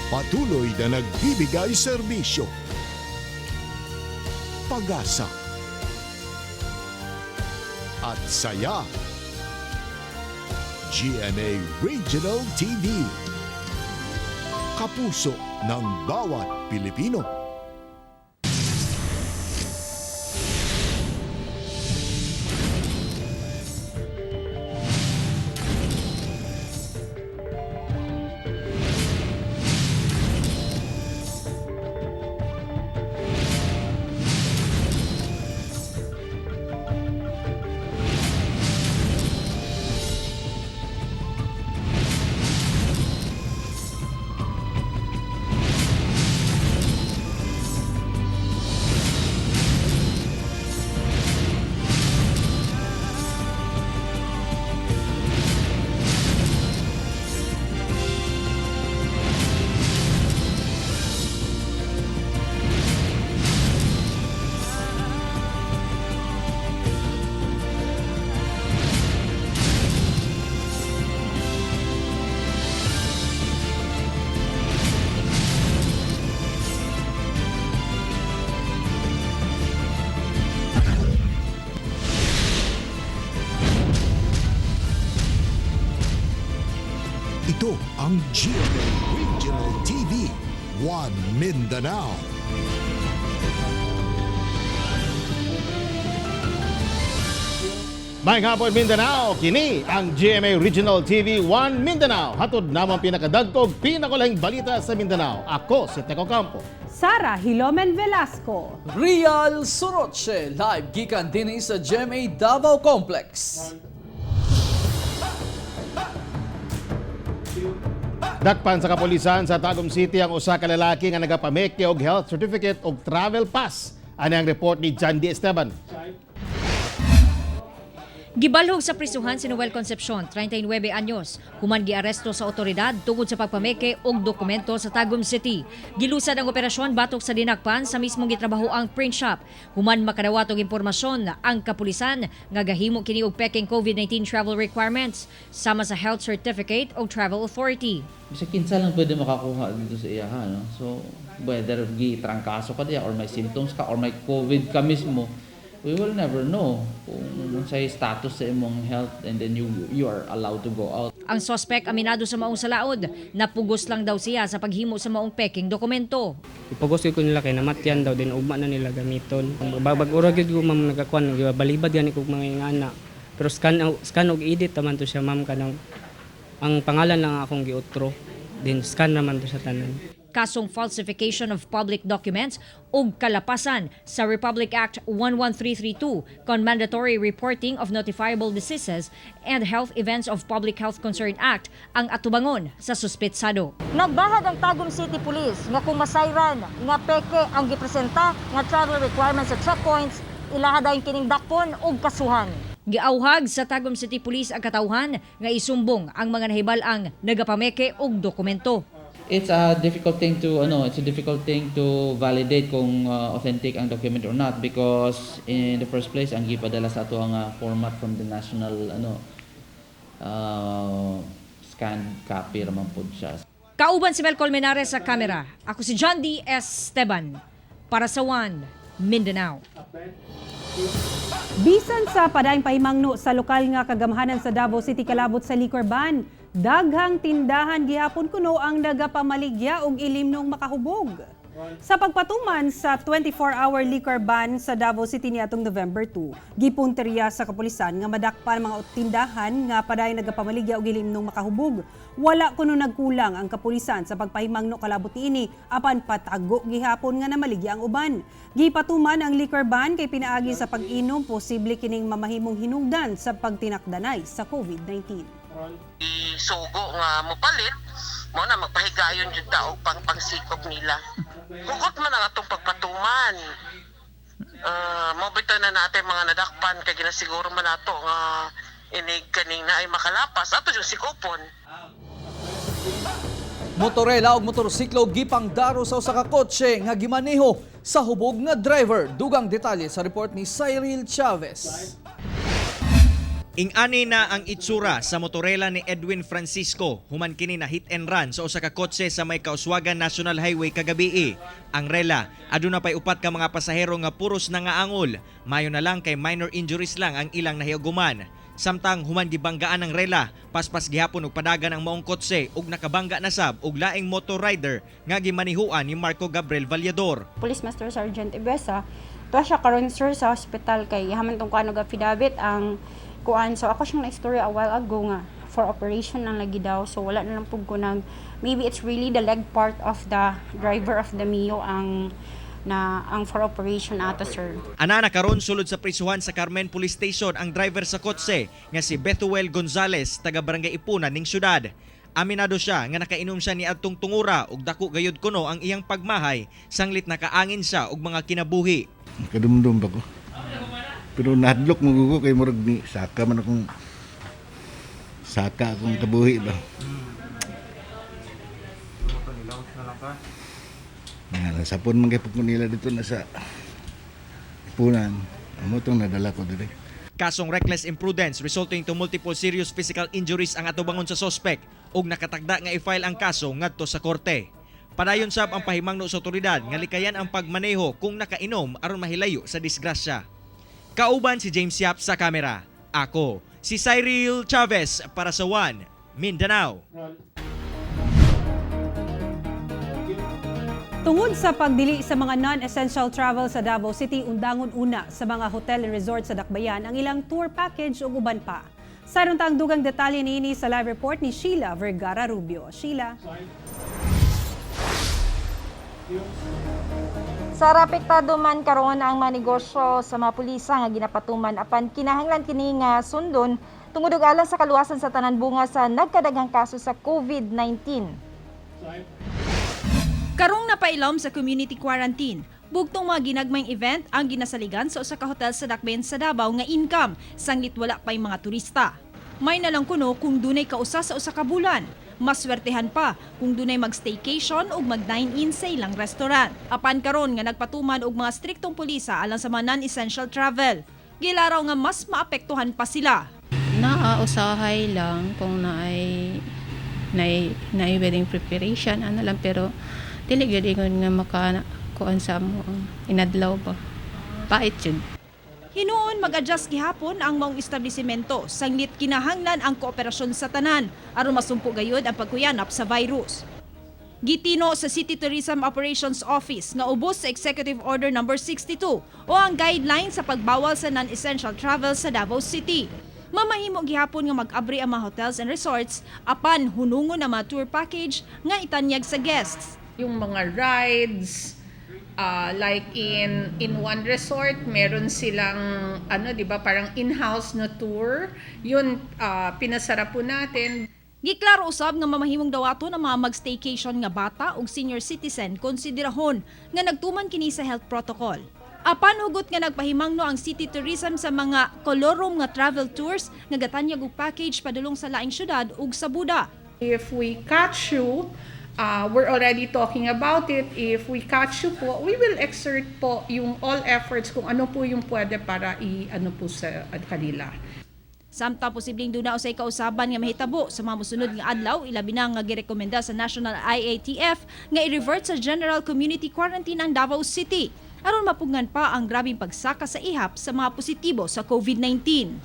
Patuloy na nagbibigay serbisyo, pag-asa, at saya. GMA Regional TV. Kapuso ng bawat Pilipino. Ito ang GMA Regional TV, One Mindanao. May hapon, Mindanao, kini ang GMA Regional TV 1 Mindanao. Hatod namang pinakadagkog, pinakulahing balita sa Mindanao. Ako si Teco Campo. Sara Hilomen Velasco. Real Soroche, live gikan din sa GMA Davao Complex. Dakpan sa kapulisan sa Tagum City ang usa ka lalaki nga nagapameke og health certificate og travel pass. Ani ang report ni John D. Esteban. Gibalhog sa prisuhan si Noel Concepcion, 39 anyos, human giaresto sa otoridad tungod sa pagpameke og dokumento sa Tagum City. Gilusad ang operasyon batok sa dinakpan sa mismong gitrabaho ang print shop. Human makadawat og impormasyon ang kapulisan nga gahimo kini og peking COVID-19 travel requirements sama sa health certificate o travel authority. Bisag kinsa lang pwede makakuha dito sa iya ha, no? So, whether gitrangkaso ka diya or may symptoms ka or may COVID ka mismo, we will never know kung unsay status sa imong health and then you are allowed to go out. Ang sospek aminado sa maong salaod, napugos lang daw siya sa paghimo sa maong peking dokumento. Ipugos gyud ko nila kay namatyan daw din ugma na nila gamiton. Babag ura gyud ko, ma'am, nagakuan balibad gani kog mga ingana. Pero scan scan og edit taman to siya, ma'am, kanang ang pangalan lang akong giutro. Din scan naman to sa tanan. Kasong falsification of public documents ug kalapasan sa Republic Act 11332 kon Mandatory Reporting of Notifiable Diseases and Health Events of Public Health Concern Act ang atubangon sa suspetsado. Nagbahag ang Tagum City Police nga kung masayran nga peke ang gipresenta nga travel requirements sa checkpoints, ilaha dayon kining dakpon og kasuhan. Giauhag sa Tagum City Police ang katawhan nga isumbong ang mga nahibal-ang nagapameke og dokumento. It's a difficult thing to validate kung authentic ang document or not because in the first place ang gipadala sa ato ang format from the national ano scanned copy ra man pod siya. Kauban si Mel Colmenares sa kamera. Ako si John D. S. Esteban para sa One Mindanao. Bisan sa padayong pahimangno sa lokal nga kagamhanan sa Davao City kalabot sa liquor ban, daghang tindahan gihapon kuno ang nagapamaligya og ilimnong makahubog. Sa pagpatuman sa 24-hour liquor ban sa Davao City niadtong November 2, gipunteriya sa kapulisan nga madakpan mga tindahan nga padayon nagapamaligya og ilimnong makahubog. Wala kuno nagkulang ang kapulisan sa pagpahimangno kalabot niini apan patago gihapon nga namaligya ang uban. Gipatuman ang liquor ban kay pinaagi sa pag-inom posible kining mamahimong hinungdan sa pagtinakdanay sa COVID-19. Sugo nga mopalit mo na magpahigayon jud ta og pang pangsikop nila. Hugot man ang atong pagpatuman. Mo bitaw na natin mga nadakpan kay ginasiguro man nato nga inig kaning na ay makalapas ato yung sikopon. Motorela og motorsiklo gipangdaro sa usa ka kotse nga gimaneho sa hubog nga driver. Dugang detalye sa report ni Cyril Chavez. Ingani na ang itsura sa motorela ni Edwin Francisco human kini na hit and run sa usa ka kotse sa may Kauswagan National Highway kagabii. Ang rela, aduna pay upat ka mga pasahero nga puros na nga angol. Mayo na lang kay minor injuries lang ang ilang nahiuguman. Samtang human gibanggaan ang rela, paspas gihapon og padagan ang maong kotse ug nakabangga na sab og laing motor rider nga gimanihuan ni Marco Gabriel Vallador. Police Master Sergeant Ibesa, tuwa siya karon, sir, sa hospital kay haman tong kuan og affidavit ang kuan. So ako siyang na-story a while ago nga for operation lang lagi daw. So wala na lang pug ko nag, maybe it's really the leg part of the driver of the Mio ang na ang for operation ato, sir. Ana na karon sulod sa prisuhan sa Carmen Police Station ang driver sa kotse nga si Bethuel Gonzales, taga Barangay Ipunan ning syudad. Aminado siya nga nakainom siya ni adtong tungura ug dako gayud kuno ang iyang pagmahay sanglit nakaangin siya og mga kinabuhi. Kadumdum pa ko. Pero nahadlok mo ko kay murag ni saka man akong saka akong kabuhi ba. Nga nasapon man kay pud ko nila dito na sa Ipunan. Amo tong nadala ko dire. Kasong reckless imprudence resulting to multiple serious physical injuries ang atubangon sa sospek ug nakatagda nga i-file ang kaso ngadto sa korte. Padayon sab ang pahimangno sa otoridad nga likayan ang pagmaneho kung nakainom aron mahilayo sa disgrasya. Kauban si James Yap sa kamera. Ako, si Cyril Chavez para sa One Mindanao. Tungod sa pagdili sa mga non-essential travel sa Davao City, undangon una sa mga hotel and resort sa Dakbayan ang ilang tour package ug uban pa. Sa ang dugang detalye niini sa live report ni Sheila Vergara Rubio. Sheila. Sa apektado man karon ang mga negosyo sa mga pulisa nga ginapatuman, apan kinahanglan kini nga sundon tungod og alang sa kaluwasan sa tanan bunga sa nagkadaghang kaso sa COVID-19. Karong napailom sa community quarantine, bugtong mga ginagmayng event ang ginasaligan sa usa ka hotel sa Dakbayan sa Davao nga income sanglit wala pay mga turista. May nalang kuno kung dunay kausa sa usa ka bulan. Maswertehan pa kung dunay mag-staycation ug mag-dine-in sa ilang restaurant. Apan karon nga nagpatuman og mga striktong pulisa alang sa mga non-essential travel, gilaraw nga mas maapektuhan pa sila. Naa, usahay lang kung naay naay naay wedding preparation ano lang, pero dili gyud ingon nga maka kuan sa amo inadlaw ba, pait jud. Hinuon mag-adjust gihapon ang maong establishmento sanglit kinahanglan ang kooperasyon sa tanan aron masumpo gayud ang pagkuyanap sa virus. Gitino sa City Tourism Operations Office nga ubos sa Executive Order number 62 o ang guideline sa pagbawal sa non-essential travel sa Davao City. Mamahimo gihapon nga mag-abri ang mga hotels and resorts apan hunungon ang mga tour package nga itanyag sa guests. Yung mga rides, like in one resort meron silang ano, 'di ba, parang in-house na tour yun, pinasara po natin. Giklaro usab nga mamahimong dawaton ang mga mag-staycation nga bata ug senior citizen konsiderahon nga nagtuman kini sa health protocol. Apan hugot nga nagpahimangno ang City Tourism sa mga kolorum nga travel tours nga gatanyag og package padulong sa laing syudad ug sa Buda. If we catch you, we're already talking about it. If we catch you po, we will exert po yung all efforts kung ano po yung pwede para i-ano po sa kanila. Samtang posibleng duna usay kausaban nga mahitabo sa mga mosunod nga adlaw, ilabi na nga girekomenda sa National IATF nga i-revert sa general community quarantine ang Davao City aron mapugngan pa ang grabeng pagsaka sa ihap sa mga positibo sa COVID-19.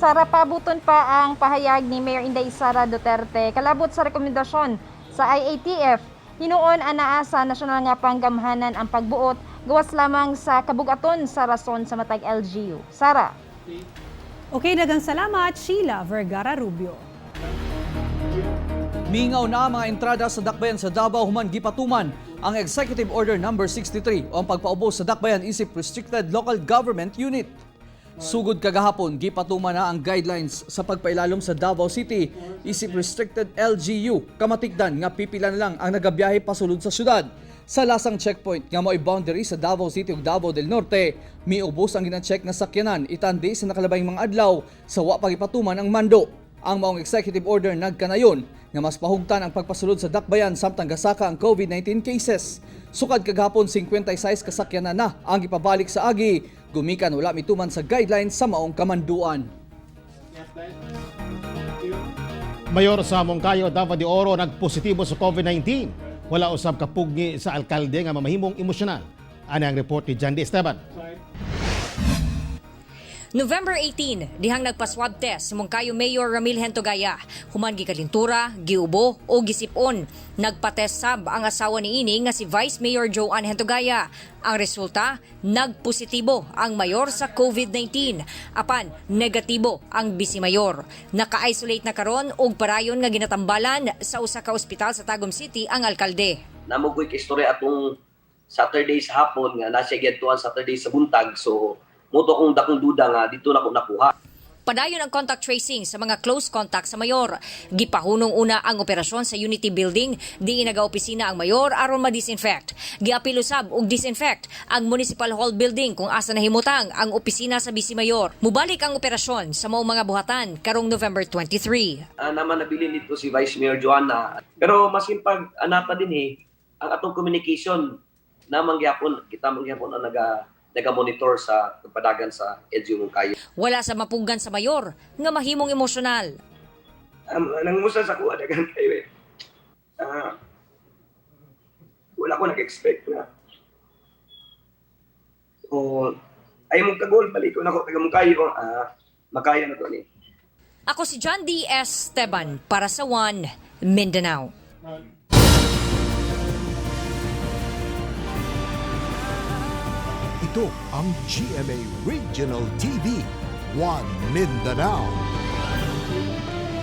Sara, pabuton pa ang pahayag ni Mayor Inday Sara Duterte kalabot sa rekomendasyon sa IATF. Hinuon anaa sa nasyonal nga panggamhanan ang pagbuot gawas lamang sa kabugaton sa rason sa matag LGU. Sara. Okay, daghang salamat, Sheila Vergara Rubio. Mingaw na ang mga entrada sa Dakbayan sa Davao human gipatuman ang Executive Order number 63 o ang pagpaubos sa Dakbayan isip Restricted Local Government Unit. Sugod kagahapon, gipatuman na ang guidelines sa pagpailalom sa Davao City isip Restricted LGU. Kamatikdan nga pipila na lang ang nagabiyahe pasulod sa syudad. Sa lasang checkpoint nga mao'y boundary sa Davao City ug Davao del Norte, miubos ang gina-check nga sakyanan itandi sa nakalabayng mga adlaw sa wa pagipatuman ang mando. Ang maong executive order nagkanayon nga mas pahugtan ang pagpasulod sa dakbayan samtang gasaka ang COVID-19 cases. Sukad kagahapon, 56 kasakyanan na ang gipabalik sa agi. Gumikan wala mituman sa guidelines sa maong kamanduan. Mayor sa Moncayo, Davao de Oro, nagpositibo sa COVID-19. Wala usab kapugni sa alkalde nga mamahimong emosyonal. Ani ang report ni Jandy Esteban. November 18, dihang nagpa-swab test si Moncayo Mayor Ramil Hentogaya. Human gikalintura, giubo o gisipon. Nagpa-test sab ang asawa ni ini nga si Vice Mayor Joanne Hentogaya. Ang resulta, nagpositibo ang mayor sa COVID-19. Apan, negatibo ang bisi mayor. Naka-isolate na karon og parayon nga ginatambalan sa usa ka ospital sa Tagum City ang alkalde. Namugoy kay istorya atong Saturday sa hapon nga nasa giadtuan Saturday sa buntag, so muto akong dakong duda nga dito na ko nakuha. Padayon ang contact tracing sa mga close contact sa mayor. Gipahunong una ang operasyon sa Unity Building, diin nagaopisina ang mayor aron ma-disinfect. Giapil usab og disinfect ang Municipal Hall Building kung asa nahimutang ang opisina sa Vice Mayor. Mubalik ang operasyon sa maong mga buhatan karong November 23. Naman nabilin dito si Vice Mayor Joanna, pero masin pag anapa din eh ang atong communication namang gyapon kita man gyapon ang naga-monitor sa pagpadagan sa LGU Moncayo. Wala sa mapunggan sa mayor nga mahimong emosyonal. Nangumusta sa kuha daghan kayo eh. Wala ko nag-expect na. O ay mong kagol balik ko nako taga Moncayo, makaya na to ni. Ako si John D. S. Esteban para sa One Mindanao. Ito ang GMA Regional TV, One Mindanao.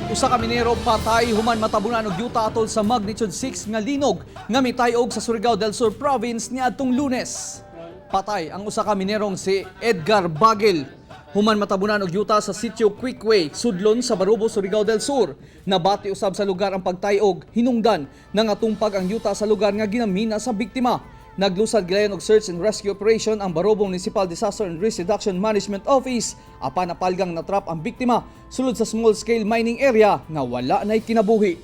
Usa ka minero patay human matabunan og yuta atol sa magnitude 6 nga linog nga mitayog sa Surigao del Sur Province niadtong Lunes. Patay ang usa ka minerong si Edgar Bagel human matabunan og yuta sa sitio Quickway, sudlon sa Barubo, Surigao del Sur. Nabati usab sa lugar ang pagtayog, hinungdan nga tumpag ang yuta sa lugar nga ginamina sa biktima. Naglusad gilayon og search and rescue operation ang Barobo Municipal Disaster and Risk Reduction Management Office apan napalgang natrap ang biktima sulod sa small scale mining area nga wala na'y kinabuhi.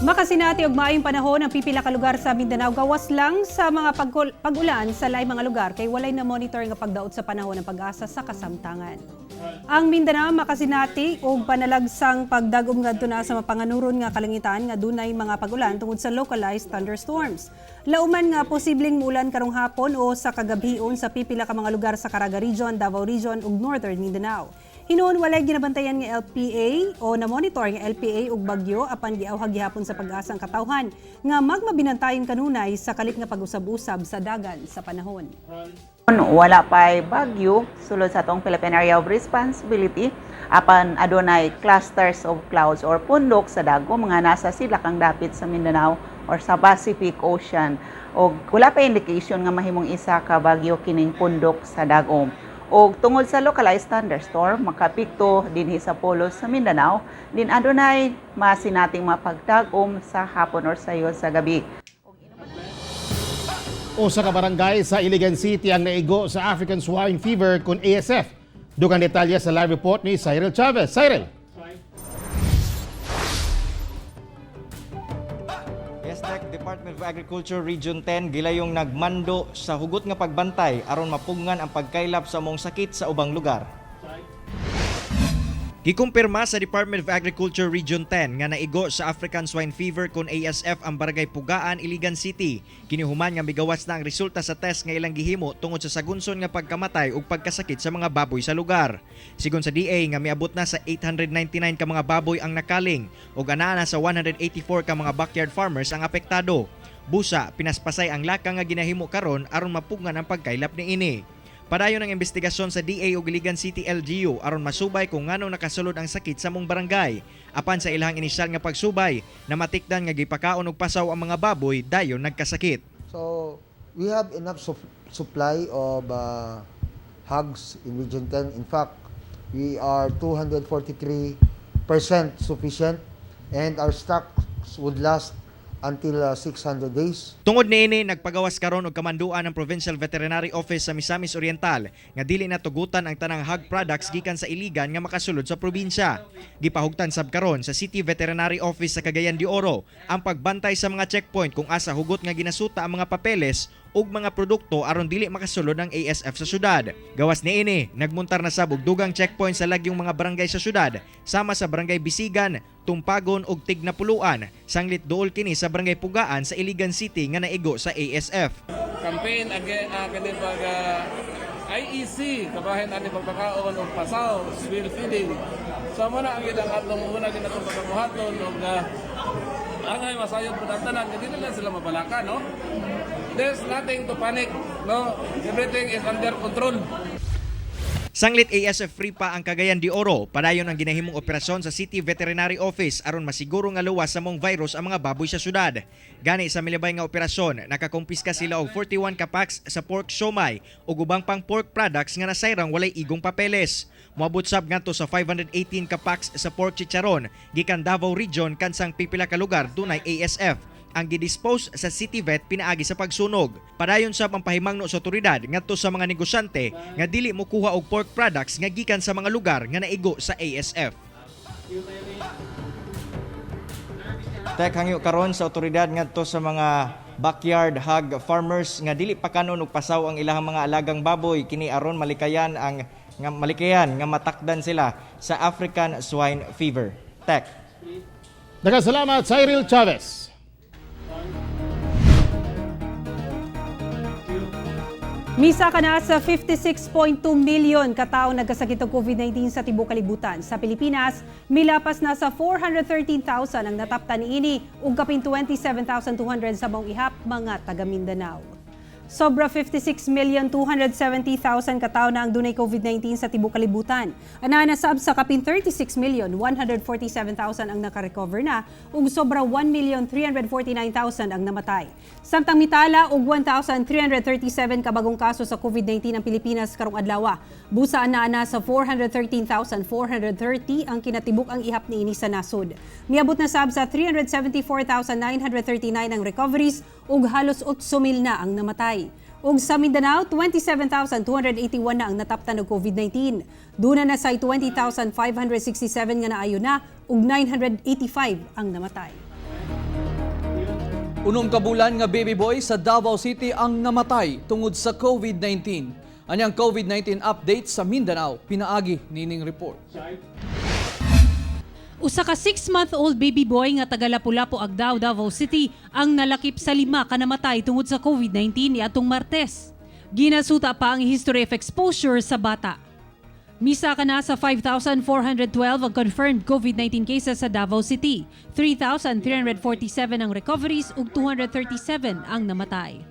Makasinati og maayong panahon ang pipila ka lugar sa Mindanao gawas lang sa mga pag-ulan sa laing mga lugar kay walay na monitor nga pagdaot sa panahon ng Pag-asa sa kasamtangan. Ang Mindanao makasinati og panalagsang pagdagom ngadto na sa mapanganuron nga kalangitan nga dunay mga pag-ulan tungod sa localized thunderstorms. Lauman nga posibleng muulan karong hapon o sa kagabhion sa pipila ka mga lugar sa Caraga Region, Davao Region ug Northern Mindanao. Hinuon walay ginabantayan nga LPA o na-monitor nga LPA ug bagyo apan giawhag gihapon sa Pag-asa ang katawhan nga magmabinantayon kanunay sa kalit nga pag-usab-usab sa dagan sa panahon. Wala pa'y bagyo sulod sa atong Philippine Area of Responsibility apan adunay clusters of clouds or pundok sa dagom nga nasa silakang dapit sa Mindanao or sa Pacific Ocean, og wala pa indication nga mahimong isa ka bagyo kining pundok sa dagom. Og tungod sa localized thunderstorm makapikto dinhi sa polos sa Mindanao din, adunay masinating mapagtag-om sa hapon or sayo sa gabi. Usa ka barangay sa Iligan City ang naigo sa African Swine Fever kon ASF. Dugang detalye sa live report ni Cyril Chavez. Cyril. STEC Department of Agriculture Region 10 gilayong nagmando sa hugot nga pagbantay aron mapugngan ang pagkaylap sa mong sakit sa ubang lugar. Gikumpirma sa Department of Agriculture Region 10 nga naigo sa African Swine Fever kon ASF ang Barangay Pugaan, Iligan City. Kinihuman nga migawas na ang resulta sa test nga ilang gihimo tungod sa sagunson nga pagkamatay ug pagkasakit sa mga baboy sa lugar. Sigon sa DA nga miabot na sa 899 ka mga baboy ang nakaling ug anaa na sa 184 ka mga backyard farmers ang apektado. Busa, pinaspasay ang lakang nga ginahimo karon aron mapugngan ang pagkaylap niini. Padayon ang investigasyon sa DA ug Iligan City LGU aron masubay kung nganong nakasulod ang sakit sa mong barangay. Apan sa ilang inisyal nga pagsubay, namatikdan nga gipakaon og pasaw ang mga baboy dayon nagkasakit. So we have enough supply of hogs in Region 10. In fact, we are 243% sufficient and our stocks would last until 600 days. Tungod niini, nagpagawas karon og kamanduan ang Provincial Veterinary Office sa Misamis Oriental nga dili na tugutan ang tanang hog products gikan sa iligan nga makasulod sa probinsya. Gipahugtan sab karon sa City Veterinary Office sa Cagayan de Oro ang pagbantay sa mga checkpoint kung asa hugot nga ginasuta ang mga papeles ug mga produkto aron dili makasulod ang ASF sa syudad. Gawas niini, nagmuntar na sab og dugang checkpoint sa lagyong mga barangay sa syudad, sama sa Barangay Bisigan, Tumpagon ug Tignapoloan, sanglit duol kini sa Barangay Pugaan sa Iligan City nga naigo sa ASF. Campaign again kani pag IEC kabahin ani pagpakaon og pasaw, swill feeding. So mo na ang ilang atong una ginatong pagkabuhaton og angay masayod pud ang tanan kay dili lang sila mabalaka, no. There's nothing to panic, no. Everything is under control. Sanglit ASF free pa ang Cagayan de Oro, padayon ang ginahimong operasyon sa City Veterinary Office aron masiguro nga luwas sa maong virus ang mga baboy sa syudad. Gani sa milabay nga operasyon, nakakumpiska sila og 41 ka packs sa pork siomay ug ubang pang pork products nga nasayrang walay igong papeles. Moabot sab ngadto sa 518 ka packs sa pork chicharon gikan Davao Region kansang pipila ka lugar dunay ASF ang gidispose sa City Vet pinaagi sa pagsunog. Padayon sab ang pahimangno sa otoridad ngadto sa mga negosyante nga dili mokuha og pork products nga gikan sa mga lugar nga naigo sa ASF. Tek, hangyo karon sa otoridad ngadto sa mga backyard hog farmers nga dili pa kanon og pasaw ang ilahang mga alagang baboy kini aron malikayan ang nga malikayan nga matakdan sila sa African Swine Fever. Tek. Daghang salamat, Cyril Chavez. Misa ka na sa 56.2 million katao nagkasakit og COVID-19 sa tibuok kalibutan. Sa Pilipinas, milapas na sa 413,000 ang nataptan niini ug kapin 27,200 sa maong ihap mga taga Mindanao. Sobra 56,270,000 katao na ang dunay COVID-19 sa tibuok kalibutan. Anaa na sab sa kapin 36,147,000 ang nakarecover na ug sobra 1,349,000 ang namatay. Samtang mitala og 1,337 ka bagong kaso sa COVID-19 ang Pilipinas karong adlaw. Busa anaa na sa 413,430 ang kinatibuk ang ihap niini sa nasod. Miabot na sab sa 374,939 ang recoveries ug halos 8,000 na ang namatay. Ug sa Mindanao, 27,281 na ang nataptan og COVID-19. Duna na say 20,567 nga naayo na ug 985 ang namatay. 6 ka bulan nga baby boy sa Davao City ang namatay tungod sa COVID-19. Anyang COVID-19 update sa Mindanao, pinaagi nining report. Usa ka 6-month-old baby boy nga taga Lapu-Lapu, Agdao, Davao City ang nalakip sa lima ka namatay tungod sa COVID-19 niadtong Martes. Ginasuta pa ang history of exposure sa bata. Misa ka na sa 5,412 ang confirmed COVID-19 cases sa Davao City. 3,347 ang recoveries ug 237 ang namatay.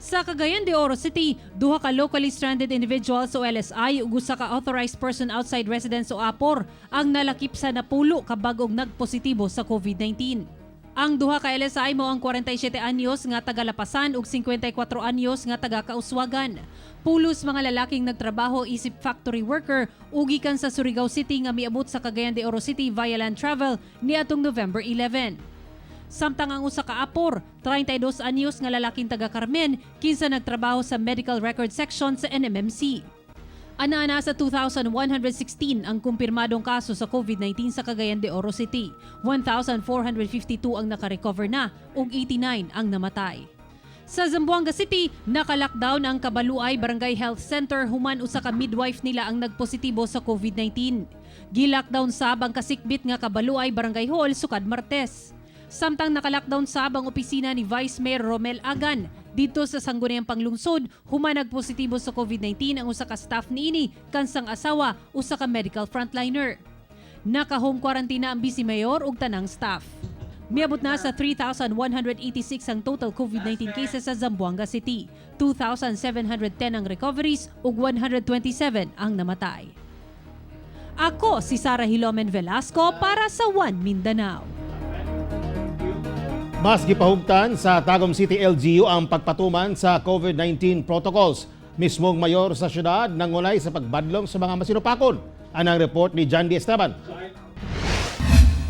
Sa Cagayan de Oro City, duha ka locally stranded individuals o LSI ug usa ka authorized person outside residence o APOR ang nalakip sa 10 ka bag-ong nagpositibo sa COVID-19. Ang duha ka LSI mao ang 47 anyos nga taga Lapasan ug 54 anyos nga taga Kauswagan. Pulos mga lalaking nagtrabaho isip factory worker ug gikan sa Surigao City nga miabot sa Cagayan de Oro City via land travel niadtong November 11. Samtang ang usa ka apor, 32 anyos nga lalaking taga Carmen, kinsa nagtrabaho sa medical record section sa NMMC. Anaa sa 2,116 ang kumpirmadong kaso sa COVID-19 sa Cagayan de Oro City. 1,452 ang nakarecover na ug 89 ang namatay. Sa Zamboanga City, naka-lockdown ang Kabaluay Barangay Health Center human usa ka midwife nila ang nagpositibo sa COVID-19. Gi-lockdown sab ang kasikbit nga Kabaluay Barangay Hall sukad Martes. Samtang naka-lockdown sab ang opisina ni Vice Mayor Romel Agan didto sa Sangguniang Panglungsod human nagpositibo sa COVID-19 ang usa ka staff niini kansang asawa usa ka medical frontliner. Naka-home quarantine na ang Vice Mayor ug tanang staff. Miabot na sa 3,186 ang total COVID-19 cases sa Zamboanga City. 2,710 ang recoveries ug 127 ang namatay. Ako si Sara Hilomen Velasco para sa One Mindanao. Mas gipahugtan sa Tagum City LGU ang pagpatuman sa COVID-19 protocols. Mismong mayor sa syudad nangulay sa pagbadlong sa mga masinupakon. Anang report ni John D. Esteban.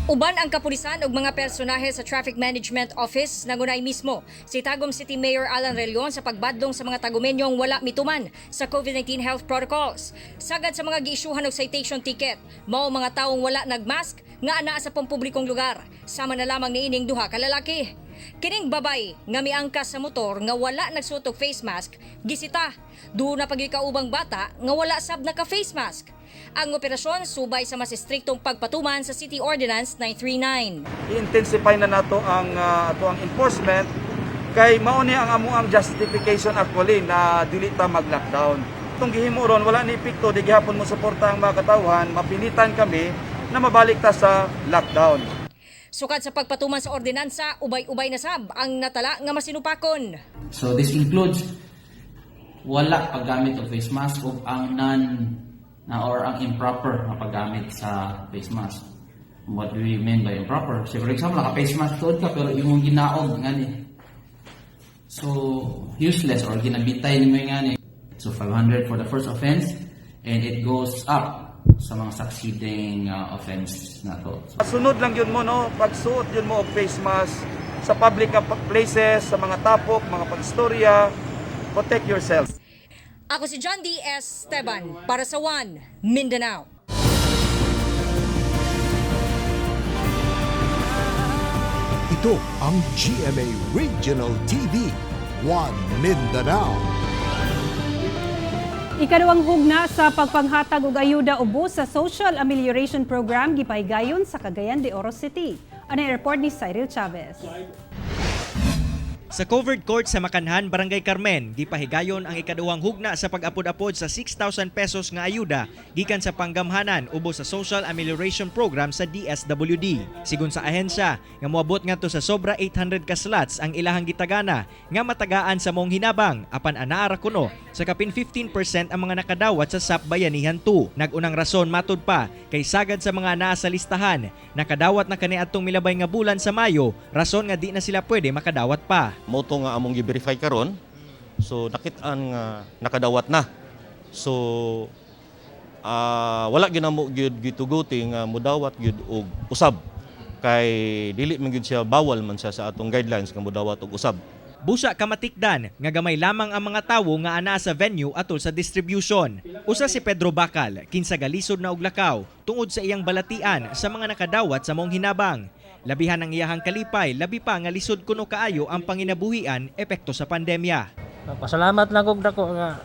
Uban ang kapulisan ug mga personahe sa Traffic Management Office, nangunay mismo si Tagum City Mayor Alan Relion sa pagbadlong sa mga Tagumenyong wala mituman sa COVID-19 health protocols. Sagad sa mga giisyuhan og citation ticket, mao mga tawong wala nagmask nga anaa sa pampublikong lugar, sama na lamang niining duha ka lalaki. Kining babay nga miangkas sa motor nga wala nagsuot og face mask, gisita. Duna pa kaubang bata nga wala sab naka face mask. Ang operasyon subay sa mas estriktong pagpatuman sa City Ordinance 939. I-intensify na nato ang ato ang enforcement kay mao ni ang amo ang justification actually na dili ta mag-lockdown. Itong gihimo ron, wala ni epekto, di gihapon mo suporta ang mga katawhan, mapilitan kami na mabalik ta sa lockdown. Sukad sa pagpatuman sa ordinansa, ubay-ubay na sab ang natala nga masinupakon. So this includes wala paggamit og face mask o ang non na or ang improper na paggamit sa face mask. What do we mean by improper? So for example, naka face mask tuod ka pero imong ginaog ngani. So useless or ginabitay nimo yung ngani. So 500 for the first offense and it goes up sa mga succeeding offense nato. Sunod lang yun mo, no? Pagsuot yun mo og face mask sa public nga places, sa mga tapok, mga pagstorya, protect yourself. Ako si John D. S. Esteban para sa One Mindanao. Ito ang GMA Regional TV, One Mindanao. Ikaduhang hugna sa pagpanghatag og ayuda ubos sa Social Amelioration Program gipahigayon sa Cagayan de Oro City. Ano ang report ni Cyril Chavez? Sa covered court sa Makanhan, Barangay Carmen, gipahigayon ang ikaduhang hugna sa pag-apod-apod sa 6,000 pesos nga ayuda gikan sa panggamhanan ubos sa Social Amelioration Program sa DSWD. Sigon sa ahensya, nga moabot ngadto sa sobra 800 ka slots ang ilahang gitagana nga matagaan sa maong hinabang, apan anaa ra kuno sa kapin 15% ang mga nakadawat sa SAP Bayanihan 2. Nag-unang rason, matud pa, kay sagad sa mga naa sa listahan nakadawat na kaniadtong milabay nga bulan sa Mayo, rason nga di na sila pwede makadawat pa. Mao to nga among gi-verify karon. So nakit-an nga nakadawat na. So wala gyud namo gyud gituguti nga mudawat gyud og usab kay dili man gyud siya, bawal man siya sa atong guidelines nga mudawat og usab. Busa kamatikdan nga gamay lamang ang mga tawo nga anaa sa venue atol sa distribution. Usa si Pedro Bakal, kinsa galisod na og lakaw tungod sa iyang balatian sa mga nakadawat sa maong hinabang. Labihan ang iyahang kalipay, labi pa nga lisod kuno kaayo ang panginabuhian epekto sa pandemya. Pasalamat lang kog dako nga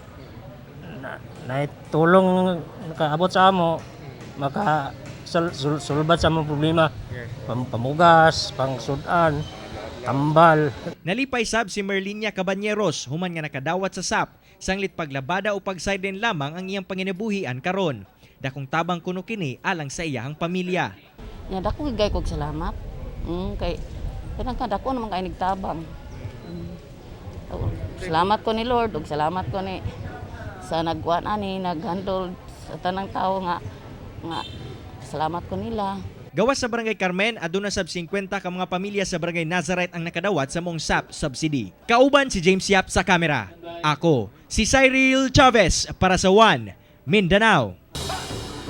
na tulong nakaabot sa amo, maka sulbad sa among problema, pamugas, pangsudan, tambal. Nalipay sab si Merlinia Cabañeros human nga nakadawat sa SAP, sanglit paglabada o pagsideline lamang ang iyang panginabuhian karon. Dakong tabang kuno kini alang sa iyahang pamilya. Nya dako gid kog salamat. Kay kanang kadako naman kay nagtabang. Oo, salamat ko ni Lord ug salamat ko ni sa nagkuan ani, naghandle sa tanang tao nga nga salamat ko nila. Gawas sa Barangay Carmen, aduna sab 50 ka mga pamilya sa Barangay Nazareth ang nakadawat sa maong SAP subsidy. Kauban si James Yap sa kamera. Ako, si Cyril Chavez para sa One Mindanao.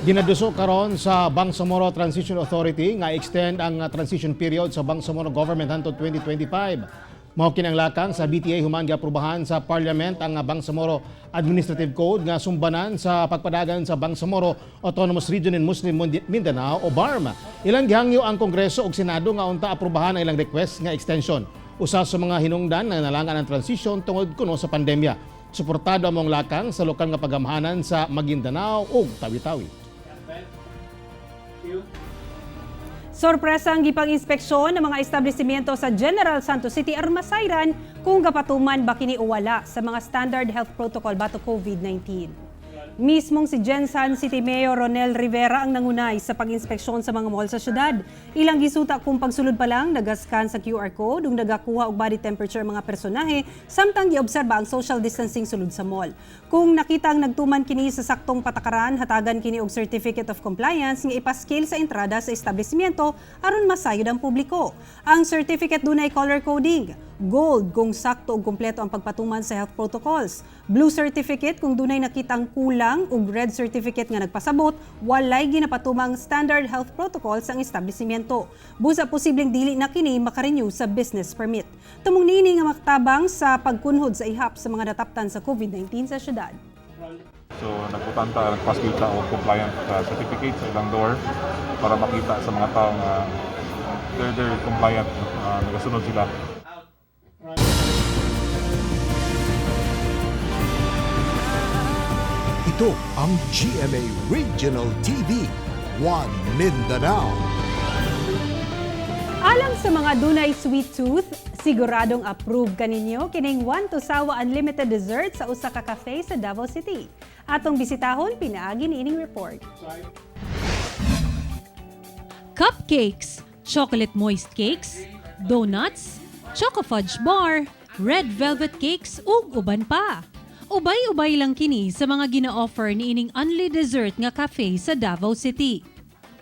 Ginaduso karon sa Bangsamoro Transition Authority nga extend ang transition period sa Bangsamoro Government hangtod 2025. Mao kini ang lakang sa BTA human giaprobahan sa Parliament ang Bangsamoro Administrative Code nga sumbanan sa pagpadagan sa Bangsamoro Autonomous Region in Muslim Mindanao o BARMM. Ilang gihangyo ang Kongreso ug Senado nga unta aprobahan ang ilang request nga extension. Usa sa mga hinungdan nga nalangan ang transition tungod kuno sa pandemya. Suportado ang maong lakang sa lokal nga pagamhanan sa Maguindanao ug Tawi-Tawi. Sorpresa ang gipang-inspeksyon ng mga establishmento sa General Santos City aron masayran kung gapatuman ba kini o wala sa mga standard health protocol batok COVID-19. Mismong si Gensan City Mayor Ronel Rivera ang nangunay sa pag-inspeksyon sa mga mall sa syudad. Ilang gisuta kung pagsulod pa lang, nagascan sa QR code ug nagakuha og body temperature ang mga personahe samtang giobserba ang social distancing sulod sa mall. Kung nakita ang nagtuman kini sa saktong patakaran, hatagan kini og certificate of compliance nga ipaskil sa entrada sa establishmento aron masayod ang publiko. Ang certificate dunay color coding. Gold kung sakto ug kumpleto ang pagpatuman sa health protocols. Blue certificate kung dunay nakitang kulang ug red certificate nga nagpasabot walay ginapatumang standard health protocols ang establishmento. Busa posibleng dili na kini makarenew sa business permit. Tumong niini nga makatabang sa pagkunhod sa ihap sa mga nataptan sa COVID-19 sa syudad. So nagbutang ta, nagpaskil ta og compliant certificate sa ilang door para makita sa mga tao nga they're compliant, nagasunod sila. Ito ang GMA Regional TV, One Mindanao. Alang sa mga dunay sweet tooth, siguradong approve kaninyo kining One to Sawa Unlimited Dessert sa usa ka cafe sa Davao City. Atong bisitahon pinaagi niining report. Cupcakes, chocolate moist cakes, donuts, choco fudge bar, red velvet cakes ug uban pa. Ubay-ubay lang kini sa mga gina-offer niining Unli Dessert nga cafe sa Davao City.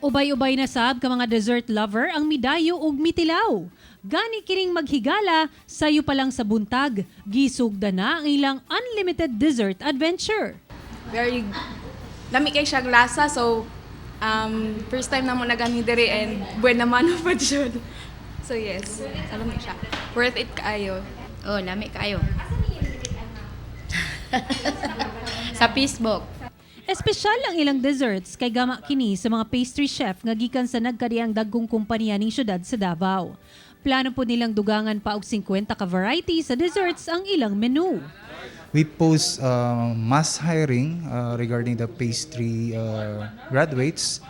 Ubay-ubay na sab ka mga dessert lover ang midayo ug mitilaw. Gani kining maghigala sayo pa lang sa buntag, gisugda na ang ilang unlimited dessert adventure. Very lami kay siya lasa, so first time na mo naganhi diri and buena mano pa jud. So yes, lami siya. Worth it kaayo. Oh, lami kaayo. Sa Facebook. Espesyal ang ilang desserts kay gama kini sa mga pastry chef nga gikan sa nagkadiang dagkong kompanya ning syudad sa Davao. Plano po nilang dugangan pa og 50 ka variety sa desserts ang ilang menu. We post mass hiring regarding the pastry graduates.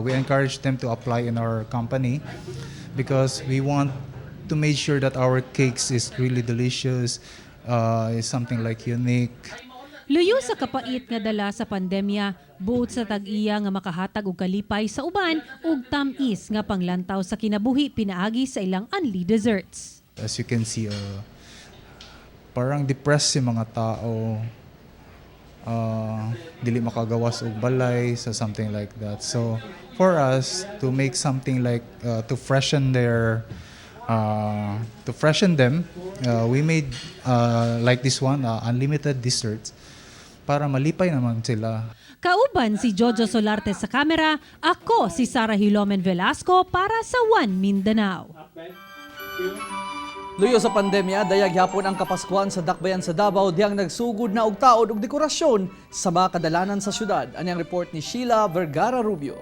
We encourage them to apply in our company because we want to make sure that our cakes is really delicious, is something like unique. Luyo sa kapait nga dala sa pandemya, buot sa tag-iya nga makahatag og kalipay sa uban ug tam-is nga panglantaw sa kinabuhi pinaagi sa ilang unli desserts. As you can see, parang depressed si mga tao, dili makagawas og balay, so something like that. So for us to make something like to freshen them, we made like this one, unlimited desserts, para malipay naman sila. Kauban si Jojo Solarte sa kamera, ako si Sara Hilomen Velasco para sa One Mindanao. Luyo sa pandemya, dayag yapon ang Kapaskuhan sa Dakbayan sa Davao diyang nagsugod na og taod og dekorasyon sa mga kadalanan sa syudad. Anyang report ni Sheila Vergara Rubio.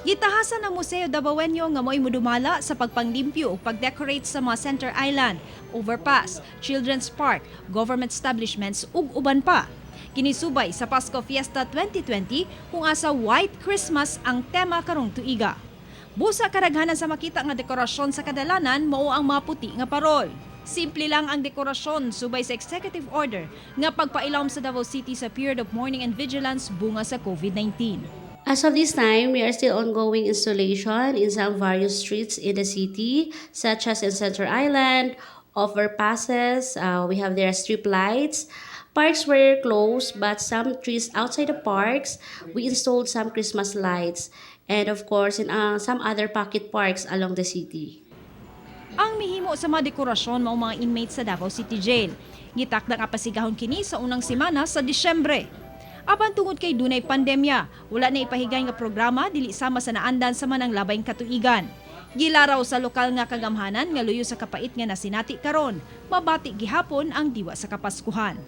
Gitahasan ang Museo Dabawenyo nga mo'y mudumala sa pagpanglimpyo ug pagdecorate sa mga Center Island, Overpass, Children's Park, government establishments ug uban pa. Kinisubay sa Pasko Fiesta 2020 kung asa White Christmas ang tema karong tuiga. Busa karaghanan sa makita nga dekorasyon sa kadalanan mao ang mga puti nga parol. Simple lang ang dekorasyon subay sa executive order nga pagpailawom sa Davao City sa period of mourning and vigilance bunga sa COVID-19. As of this time, we are still ongoing installation in some various streets in the city, such as in Center Island, overpasses, we have there strip lights. Parks were closed, but some trees outside the parks, we installed some Christmas lights. And of course, in some other pocket parks along the city. Ang mihimo sa mga dekorasyon mao mga inmates sa Davao City Jail. Gitakda nga pasigahon kini sa unang semana sa Disyembre. Apan tungod kay dunay pandemya, wala na ipahigay nga programa dili sama sa naandan sa manang labayng katuigan. Gilaraw sa lokal nga kagamhanan nga luyo sa kapait nga nasinati karon, mabati gihapon ang diwa sa Kapaskuhan.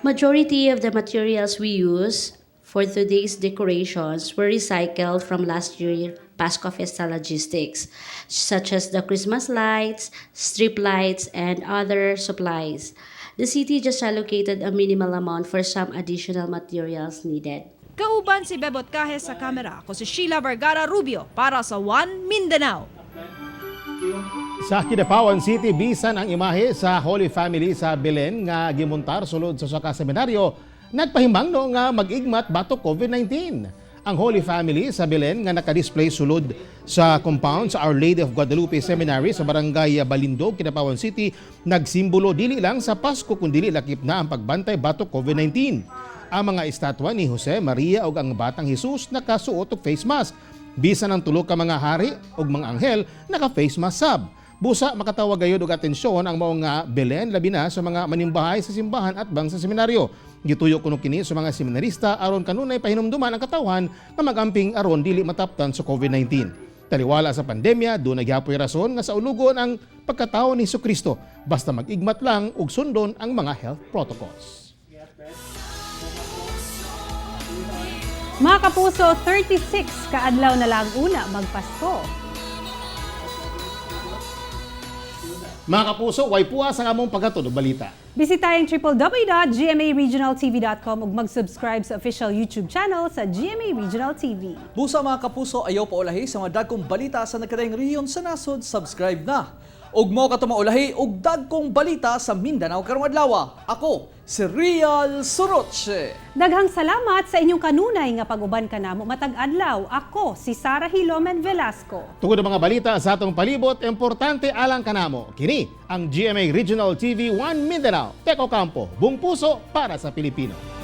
Majority of the materials we use for today's decorations were recycled from last year Pasko Fiesta logistics, such as the Christmas lights, strip lights, and other supplies. The city just allocated a minimal amount for some additional materials needed. Kauban si Bebot Cajes sa kamera, ako si Sheila Vergara Rubio para sa One Mindanao. Sa Kidapawan City, bisan ang imahe sa Holy Family sa Belen nga gimuntar sulod sa usa ka seminaryo, nagpahimangno nga mag-igmat batok COVID-19. Ang Holy Family sa Belen nga nakadisplay sulod sa compound sa Our Lady of Guadalupe Seminary sa Barangay Balindog, Kidapawan City, nagsimbolo dili lang sa Pasko kundi lakip na ang pagbantay batok COVID-19. Ang mga estatwa ni Jose, Maria ug ang batang Jesus nakasuot og face mask. Bisan ang tulo ka mga hari ug mga anghel naka face mask sab. Busa makatawag gayud og atensyon ang mao nga Belen, labi na sa mga manimbahay sa simbahan at bang sa seminaryo. Gituyo kuno kini sa mga seminarista aron kanunay pahinumduman ang katawhan nga magamping aron dili mataptan sa COVID-19. Taliwala sa pandemya, duna gyapoy rason nga saulugon ang pagkatao ni Kristo basta mag-igmat lang ug sundon ang mga health protocols. Mga kapuso, 36 kaadlaw na lang una magpasko. Mga kapuso, way puwas ang among paghatod og balita. Bisitahin www.gmaregionaltv.com ug mag-subscribe sa official YouTube channel sa GMA Regional TV. Busa, mga kapuso, ayaw paulahi sa mga dagkong balita sa nagkadaiyang rehiyon sa nasod, subscribe na. Ug mo kato maulahi og dagkong balita sa Mindanao karong adlaw. Ako si Real Soroche. Daghang salamat sa inyong kanunay nga pag-uban kanamo matag adlaw. Ako si Sara Hilomen Velasco. Tungod ang mga balita sa atong palibot, importante alang kanamo. Kini ang GMA Regional TV 1 Mindanao. Teko Campo, buong puso para sa Pilipino.